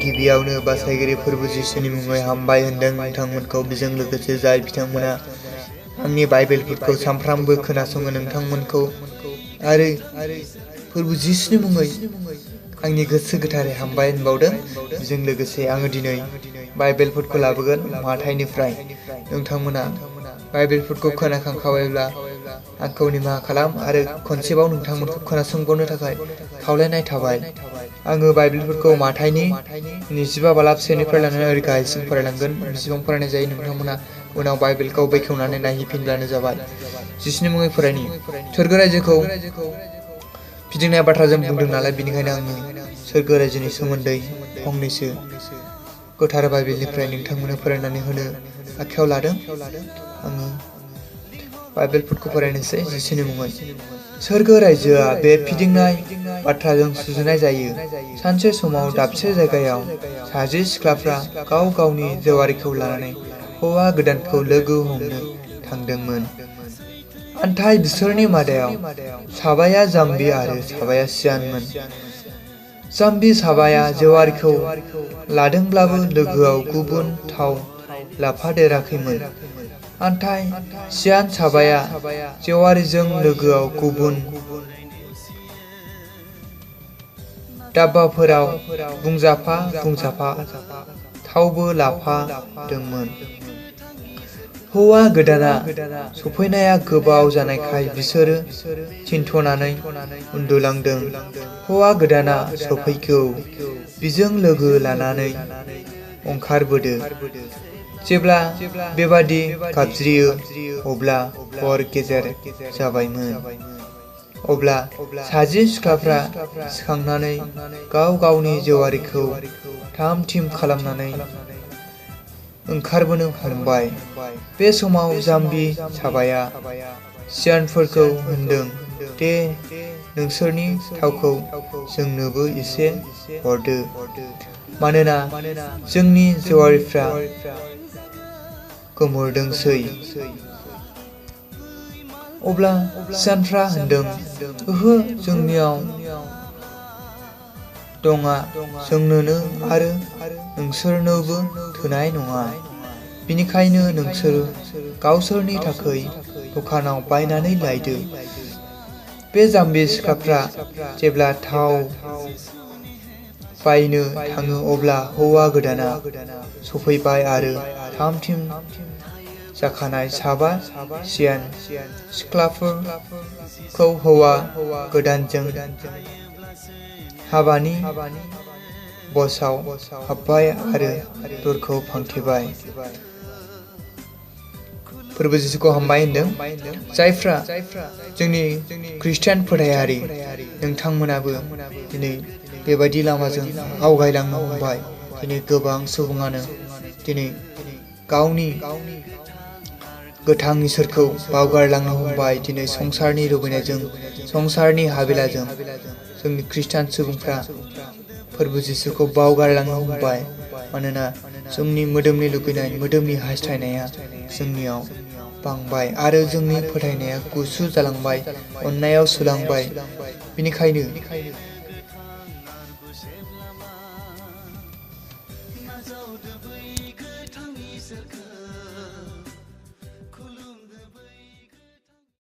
गिबियावनो बासायगिरि फोरबो जिसुनि मुङै हामबाय होनदों नोंथांमोनखौ। बेजों लोगोसे जाय बिथांमोना आंनि बाइबेलफोरखौ सानफ्रामबो खोनासङो नोंथांमोनखौ आरो फोरबो जिसुनि मुङै आंनि गोसो गोथारै हामबाय होनबावदों। बेजों लोगोसे आङो दिनै बाइबेलफोरखौ लाबोगोन माथाइनिफ्राय। नोंथांमोना बाइबेलफोरखौ खोनाखांखाबायब्ला आंखौ निमाहा खालाम आरो खनसेबाव नोंथांमोनखौ खोनासंबावनो थाखाय खावलायनाय थाबाय। आङो बाइबेलफोरखौ माथाइनि 25 बालाब सेनिफ्राय लानानै ओरै गाहायसिम फरायलांगोन। बेसेबां फरायनाय जायो नोंथांमोना उनाव बाइबेलखौ बेखेवनानै नायहैफिनब्लानो जाबाय। जिसुनि मुङै फरायनि। सोरगो रायजोखौ फिदिंनाय बाथ्राजों बुंदों नालाय, बेनिखायनो आङो सोरगो रायजोनि सोमोन्दै फंनैसो गोथार बाइबेलनिफ्राय नोंथांमोननो फरायनानै होनो आखायाव लादों। आङो बाइबेलफोरखौ फरायनोसै जिसुनि मुङै। सोरगो रायजोआ बे फिदिंनाय बाथ्राजों सुजुनाय जायो। सानसे समाव दाबसे जायगायाव सासे सिख्लाफ्रा गाव गावनि जेवारिखौ लानानै हौवा गोदानखौ लोगो हमनो थांदोंमोन। नाथाय बिसोरनि मादाव साबाया जाम्बि आरो साबाया सियानमोन। जाम्बि साबाया जेवारिखौ लादोंब्लाबो लोगोआव गुबुन थाव लाफादेराखैमोन। नाथाय सियान साबाया जेवारिजों लोगोआव गुबुन दाब्बाफोराव बुंजाफा थावबो लाफादोंमोन। हौवा गोदाना सफैनाया गोबाव जानायखाय बिसोरो थिनथ'नानै उन्दुलांदों। हौवा गोदाना सफैगौ बिजों लोगो लानानै ओंखारबोदो। जेब्ला बेबादि गाबज्रियो अब्ला हर गेजेर जाबायमोन। अब्ला सासे सिख्लाफ्रा सिखांनानै गाव गावनि जेवारिखौ थाम थिम खालामनानै ओंखारबोनो हमबाय। बे समाव जाम्बि साबाया सियानफोरखौ होनदों, दे नोंसोरनि थावखौ जोंनोबो एसे हरदो, मानोना जोंनि जेवारिफ्रा गोमोरदोंसै। अब्ला सियानफ्रा होनदों, ओहो, जोंनियाव दङा जोंनोनो आरो नोंसोरनोबो थोनाय नङा। बेनिखायनो नोंसोरो गावसोरनि थाखाय दखानाव बायनानै लायदो। बे जाम्बि सिख्लाफ्रा जेब्ला थाव बायनो थाङो अब्ला हौवा गोदाना सफैबाय आरो थाम थिम जाखानाय साबा सियान सिख्लाफोरखौ हौवा गोदानजों हाबानि बसआव हाबबाय आरो दरखौ फांथेबाय। फोरबो जिसुखौ हामबाय होनदों। जायफ्रा जोंनि खृष्टान फोथायारि नोंथांमोनाबो दिनै बेबायदि लामाजों आवगायलांनो हमबाय। दिनै गोबां सुबुङानो दिनै गावनि गोथां इसोरखौ बावगारलांनो हमबाय। दिनै संसारनि लुबैनायजों, संसारनि हाबिलाजों जोंनि खृष्टान सुबुंफ्रा फोरबो जिसुखौ बावगारलांनो हमबाय। मानोना जोंनि मोदोमनि लुबैनाय, मोदोमनि हास्थायनाया जोंनियाव बांबाय आरो जोंनि फोथायनाया गुसु जालांबाय, अननायाव सुलांबाय। बेनिखायनो